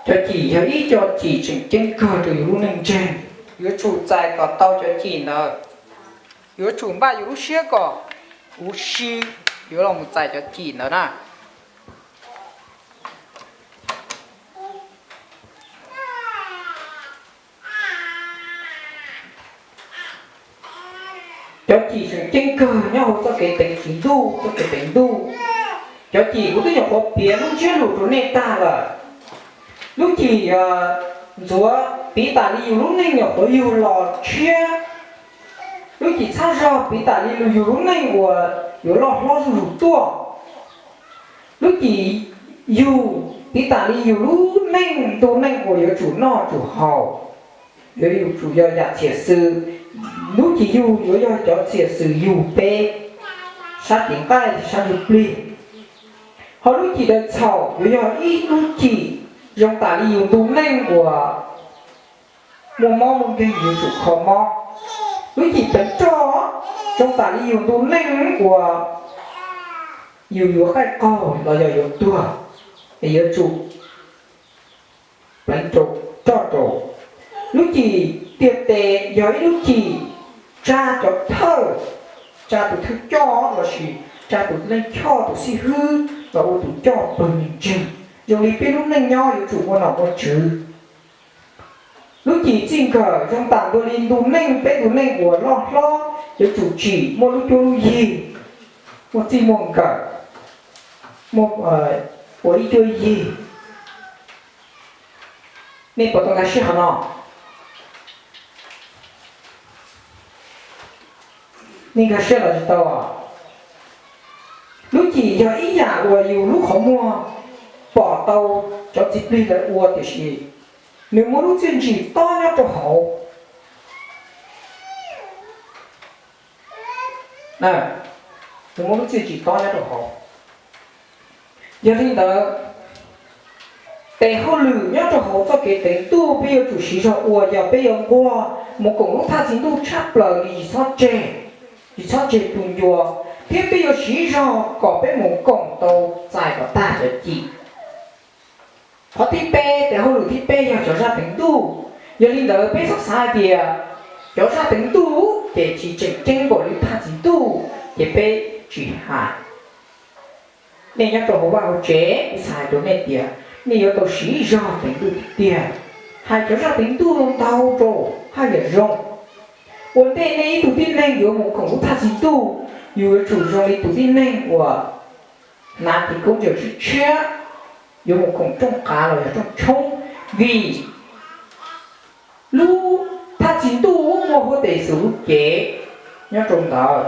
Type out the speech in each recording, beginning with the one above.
Cov cim yog ib co cim tseem ceeb kawg rau yus lub neej ntseeg. Yuav tsum txais kom tau cov cim ntawd. Yuav tsum npaj yus lub siab kom huv si yuav los mus txais cov cim ntawd na. Cov cim tseem ceeb kawg nyob hauv txoj kev teev txiv ntuj, txoj kev teev ntuj. Cov cim kuv twb nyuam qhuav piav lub ntsiab lus rau nej tag lawm. Lub cim ntxuav piv tas li yus lub neej nyuam qhuav yug los tshiab. Lub cim txhab zog piv tas li yus lub neej uas yuav loj hlob zuj zus tuaj. Lub cim yug piv tas li yus lub neej ntu neej uas yuav tsum noj tsum haus, yuav tsum yog yam txhiam xws. Lub cim yug yuav yog cov txhiam xws yug peb sab tim nqaij sab ntsuj plig. Ho lub cim daws txhaum yuav yog ib lub cim zoo tam li yus ntu neej uas muaj mob muaj nkeeg yuav tsum kho mob. Lub cim pleev roj zoo tam li yus ntu neej uas yus yuav qaij qaug los yog yuav tuag, es yuav tsum pleev roj rau. Lub cim tiag tes yog ib lub cim tsa cov thawj, tsa tus thawj coj lossis tsa tus leej choj tus xib hwb los ua tus coj pawg neeg ntseeg. Zoo li peb lub neej nyob yuav tsum muaj nom muaj tswv. Lub cim txij nkawm zoo tam nkaus li ntu neej, peb ntu neej uas loj hlob yuav tsum tsim muaj lub cuab lub yig, muaj txij muaj nkawm, muaj ua ib cuab yig. Nej puas tau nkag siab qhov no? Nej nkag siab los tsis tau? Lub cim yog ib yam uas yus lub qhov muag pom tau cov txiv plig lawv ua tiam sis nws muaj lub txiaj ntsim tob nyob rau hauv. Nws muaj lub txiaj ntsim tob nyob rau hauv. Yog li ntawd, tes hauj lwm nyob rau hauv txoj kev teev ntuj peb yuav tsum siv zog ua yog peb yuav nquag mus koom lub thaj txi ntuj tshaj plaws li tsis txhob tseg, tsis txhob tseg tu ncua, thiab peb yuav siv zog kom peb mus koom tau txais kom tag cov cim. Qhov thib peb, tes hauj lwm thib peb yog cov zaj teev ntuj. Yog li ntawd peb txhob xav hais tias cov zaj teev ntuj ces tsis tseem ceeb npaum li thaj txi ntuj ces peb tsis hais. Nej nyob rau hauv vaj hauv tsev, kuv xav hais rau nej tias nej yuav tau siv zog teev ntuj tiag tiag. Hais cov zaj teev ntuj ntau rau haj yam zoo. Ua ntej nej ib tug tib neeg yuav mus koom lub thaj txi ntuj, yus yuav tsum zoo li tus tib neeg uas hnav tes khaub ncaws tshiab tshiab, yuav mus koom rooj qav los yog rooj tshoob, vim lub thaj txi ntuj muaj huab tais Yexus lub cev nyob rau ntawd.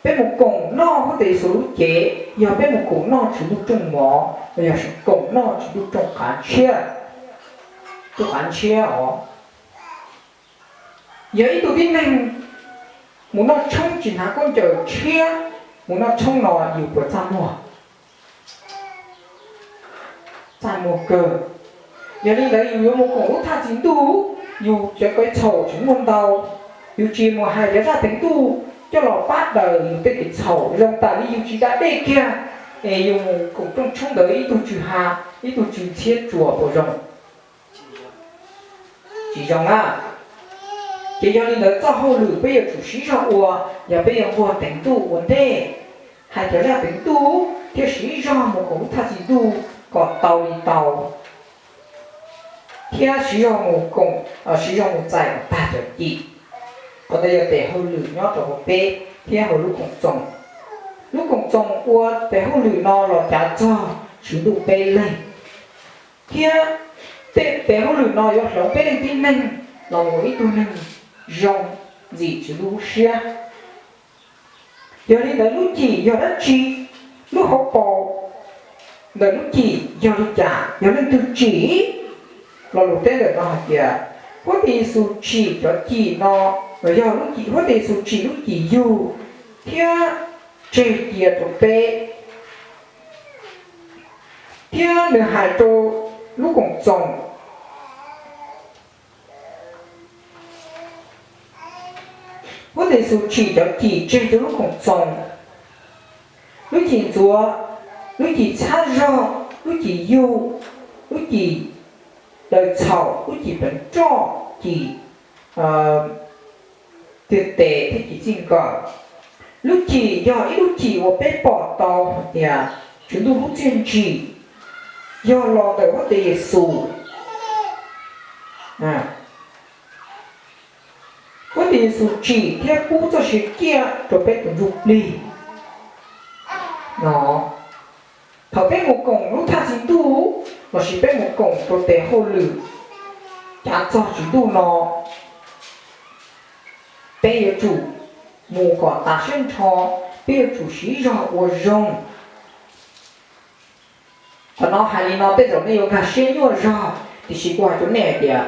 Peb mus koom noj huab tais Yexus lub cev yog peb mus koom noj Tswv Ntuj rooj mov los yog koom noj Tswv Ntuj rooj qav tshiab, rooj qav tshiab os. Yog ib tug tib neeg mus noj tshoob tsis hnav khaub ncaws tshiab mus noj tshoob no yus puas txaj muag? Txaj muag kawg. Yog li ntawd yus yuav mus koom lub thaj txi ntuj, yus cov kev txhaum tseem muaj ntau. Yus tsis mus hais cov zaj teev ntuj coj los pab daws yus tej kev txhaum zoo tam li yus tsis da dej kiag, es yus mus koom rooj tshoob ntawd ib tug tsw ha, ib tug tsw ntxhiab tsuas puas zoo? Tsis zoo na. Ces yog li ntawd txoj hauj lwm peb yuav tsum siv zog ua yog peb yuav nquag teev ntuj ua ntej, hais cov zaj teev ntuj thiab siv zog mus koom lub thaj txi ntuj kom tau li tau, thiab siv zog mus koom, siv zog mus txais kom tag cov cim. Qhov ntawd yog tes hauj lwm nyob rau hauv peb thiab hauv lub koom txoos. Lub koom txoos ua tes hauj lwm no los cav txog Tswv Ntuj peb leeg, thiab tej tes hauj lwm no yuav hloov peb leej tib neeg los mus ib tug neeg zoo ntxim Tswv Ntuj lub siab. Yog li ntawd lub cim yog dab tsi? Lub hauv paus ntawm lub cim yog li cas? Yog leej twg tsim? Lo lus teb ntawm no hais tias huab tais Yexus tsim cov cim no, los yog lub cim, huab tais Yexus tsim lub cim yug thiab tseg cia rau peb, thiab nws hais rau lub koom txoos. Huab tais Yexus tsim cov cim tseg rau lub koom txoos. Lub cim ntxuav Lub cim txhab zog, lub cim yug, lub cim daws txhaum, lub cim pleev roj, cim tiag tes thiab cim txij nkawm. Lub cim yog ib lub cim uas peb pom tau hais tias Tswv Ntuj lub txiaj ntsim yog los ntawm huab tais Yexus. Huab tais Yexus tsim thiab pub txoj sia ciaj rau peb tus ntsuj plig no. Thaum peb mus koom lub thaj txi Ntuj lossis peb mus koom rau tes hauj lwm cav txog Tswv Ntuj no, peb yuav tsum mus kom tas siab nrho, peb yuav tsum siv zog ua zoo. Qhov no hais li no tej zaum nej yuav nkag siab nyuaj zog, tiam sis kuv hais rau nej hais tias,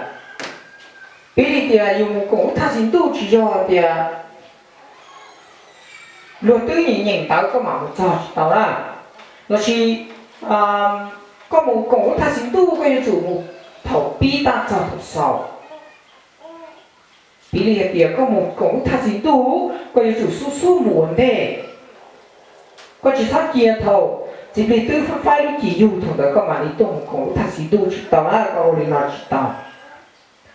piv li tias yus mus koom lub thaj txi Ntuj tsis yog tias luag twb nyeem nyeem ntawv koj mam mus txog tsis tau na. Lossis koj mus koom lub thaj txi Ntuj koj yuav tsum mus thaum pib tab txog thaum xaus. Piv li hais tias koj mus koom lub thaj txi Ntuj koj yuav tsum xub xub mus ua ntej. Koj tsis txhob cia thaum txiv plig twb faib faib lub cim yug thaum ntawd koj mam li tuaj mus koom lub thaj txi Ntuj tsis tau na, koj ua li no tsis tau.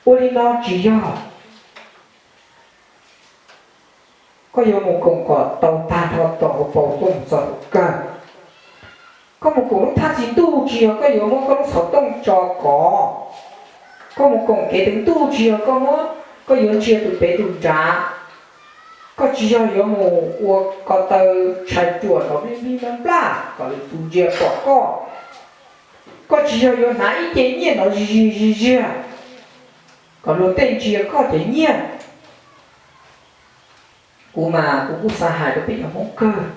Ua li no tsis yog. Koj yuav mus koom kom tau tag nrho tom hauv paus tuaj mus txog thaum kawg. Koj mus koom lub thaj txi Ntuj tsis yog koj yuav muab koj lub xov tooj tso kov. Koj mus koom kev teev Ntuj tsis yog koj muab, koj yuav ntsia tus pem tus nrad. Koj tsis yog yuav mus ua ko taw tshais ruam nrov nplij nplij nplaj nplaj kom lwm tus ntsia pom koj. Koj tsis yog yuav hnav ib ce nyiaj nrov zig zig zig ziag kom luag tej ntsia koj cov nyiaj. Kuv mas kuv kuj xav hais rau peb cov Hmoob kawg,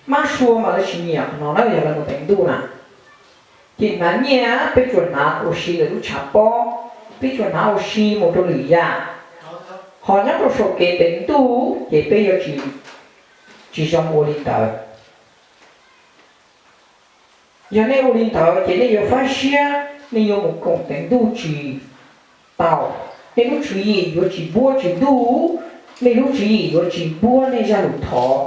mab sua mas lawv tsis nyiam qhov no na, yog lawv mus teev Ntuj na. Ces hnav nyiaj peb tsuas hnav ua si lawv lub tshav pob, peb tsuas hnav ua si mus rau lwm yam. Ho nyob rau saum kev teev Ntuj ces peb yuav tsis, tsis zoo ua li ntawd. Yog nej ua li ntawd ces nej yuav faib siab, nej yuav mus koom teev Ntuj tsis tau. Nej lub tswv yim yuav tsis npuab Tswv Ntuj, nej lub tswv yim yuav tsis npuab nej zaj lus thov,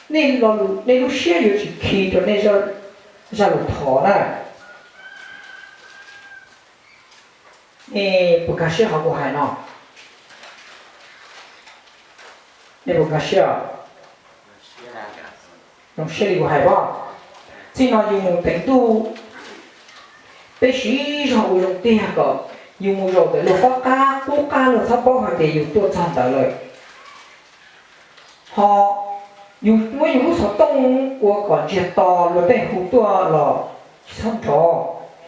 nej lub siab yuav tsis khi rau nej zaj lus thov na. Nej puas nkag siab qhov kuv hais no? Nej puas nkag siab? Zoo siab li kuv hais pob. Txij no yus mus teev Ntuj, peb siv zog ua zoo tiag kom yus mus zaum ntawm luag pob qab, qub qab luag txhob paub hais tias yus tuaj txog ntawd lawm. Ho yus muab yus lub xov tooj ua kom ntsiag to, luag tej hu tuaj los tsis txhob nrov.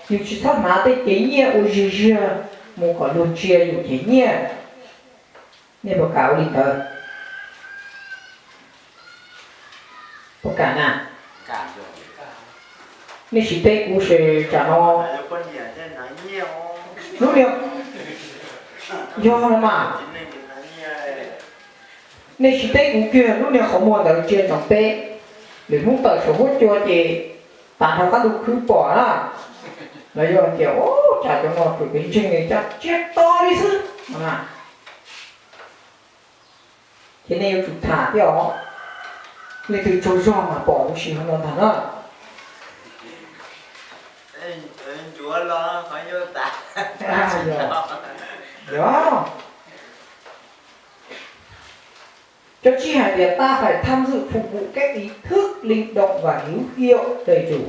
Yus tsis txhob hnav tej cev nyiaj ua zig ziag mus kom luag ntsia yus cev nyiaj. Nej puas kam ua li ntawd? Puas kam na? Nej sim teb kuv seb tsam no lub niag, yog no mas, nej sim teb kuv kiag lub niag qhov muag ntawd ntsia ntsoov peb, lwm hnub tawm saum huab cua ces tas nrho qab ntuj khwb pom na. Lawv yuav hais tias, ub, cas cov no tsuas kev ntseeg cas tsiaj to li xwb. Ces nej yuav tsum tham thiab os. Leej twg tsaug zog mas pom huv si hauv no ntag na. Yog, cov tsij hais tias ta phải tham dự phục vụ các nghi thức linh động và hữu hiệu đầy đủ.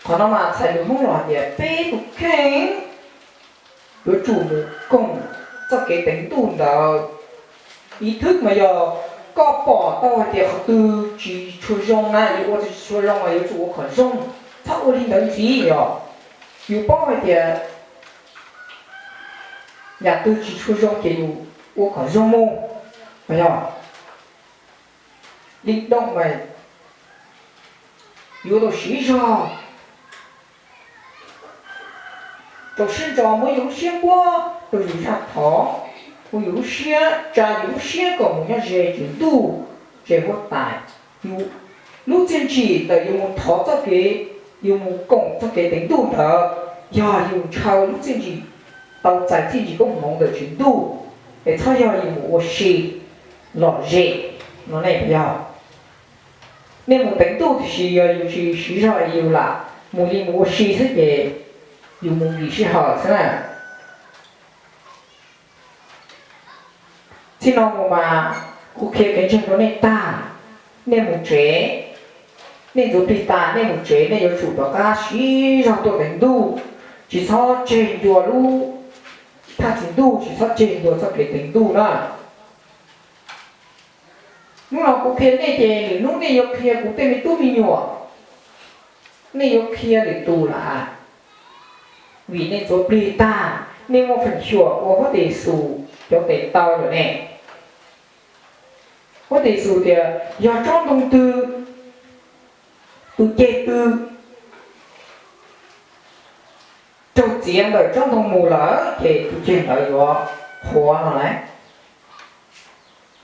Qhov no mas txhais lus Hmoob los hais tias peb tus kheej yuav tsum mus koom txoj kev teev Ntuj ntawd. Nghi thức mas yog koj pom tau hais tias qhov twg tsis tshua zoo na, yuav ua tsis tshua zoo mas yuav tsum ua kom zoo, txhob ua li ntawd ntxiv yom. Yus paub hais tias yam twg tsis tshua zoo ces yus ua kom zoo mus, mas yog linh động mas yuav tau siv zog rau siab ntso, muab yus lub siab npuab rau yus zaj thov, muab yus lub siab tsa yus lub siab kom mus nyob ze Tswv Ntuj, ze huab tais. Yus lub txiaj ntsim ntawm yus mus thov txoj kev, yus mus koom txoj kev teev Ntuj ntawd, yog yus ntshaw lub txiaj ntsim, tau txais txiaj ntsim koob hmoov ntawm Tswv Ntuj, es txhob yog yus mus ua si lom zem no ne, puas yog? Nej mus teev Ntuj tiam sis yog yus tsis siv zog es yus lam mus li mus ua si xwb ces yus mus vim sij hawm xwb na. Txij no mus mas kuv qhia kev ntseeg rau nej tag, nej mus tsev, nej ntxuav plig tas nej mus tsev nej yuav tsum rov qab siv zog tuaj teev Ntuj, tsis txhob tseg ncua lub thaj txi Ntuj, tsis txhob tseg ncua txoj kev teev Ntuj na. Hnub no kuv qhia nej ces lwm hnub nej yuav qhia kuv tej me tub me nyuam, nej yuav qhia lwm tus lawm. Vim nej ntxuav plig tag, nej muaj feem xyuam ua huab tais Yexus cov tes taw lawm ne. Huab tais Yexus tias yog tsob ntoo twg, tus ceg twg raug txiav ntawm tsob ntoo mus lawm ces tus ceg ntawd yuav qhuav no lauj.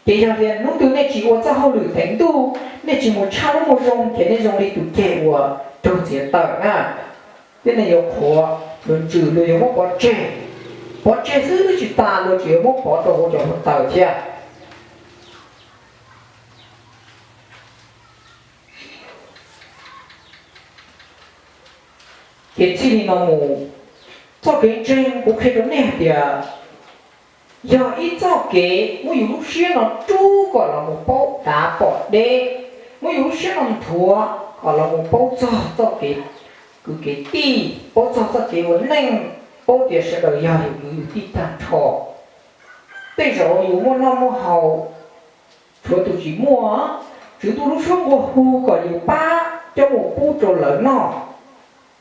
Ces yog tias hnub twg nej tsis ua txoj hauj lwm teev Ntuj, nej tsis mus tshaj lub moo zoo ces nej zoo li tus ceg uas raug txiav tawm na. Thiab nej yuav qhuav, yuav ntsws, luag yuav muab pov tseg. Pov tseg xwb twb tsis tas, luag tseem yuav muab pov rau hauv cov hluav taws thiab. Ces txij li no mus, txoj kev ntseeg kuv qhia rau nej hais tias yog ib txoj kev muab yus lub siab no rub kom los mus paub dav pom deb, muab yus lub siab no nthuav kom los mus paub txog txoj kev kwv kev tij, paub txog txoj kev ua neej, paub tias sawv daws yog yus kwv yus tij tag nrho. Tej zaum yus muaj noj muaj haus, tshuav tus tsis muaj, Tswv Ntuj lub suab nqua hu kom yus pab coj mus pub rau lawv noj.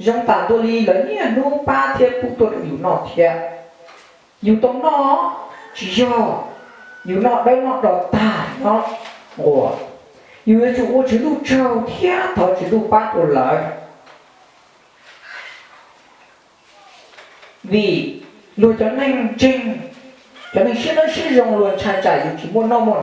Zoo tas ntua li lawv niaj hnub pab thiab pub tuaj rau yus noj thiab. Yus tau noj, tsis yog yus noj dawb noj do tag nyob nquas. Yus yuav tsum ua Tswv Ntuj tsaug thiab thov Tswv Ntuj pab rau lawv. Vim luag cov neeg ntseeg, cov neeg siab dawb siab zoo luag ntshai tsam yus tsis muaj noj muaj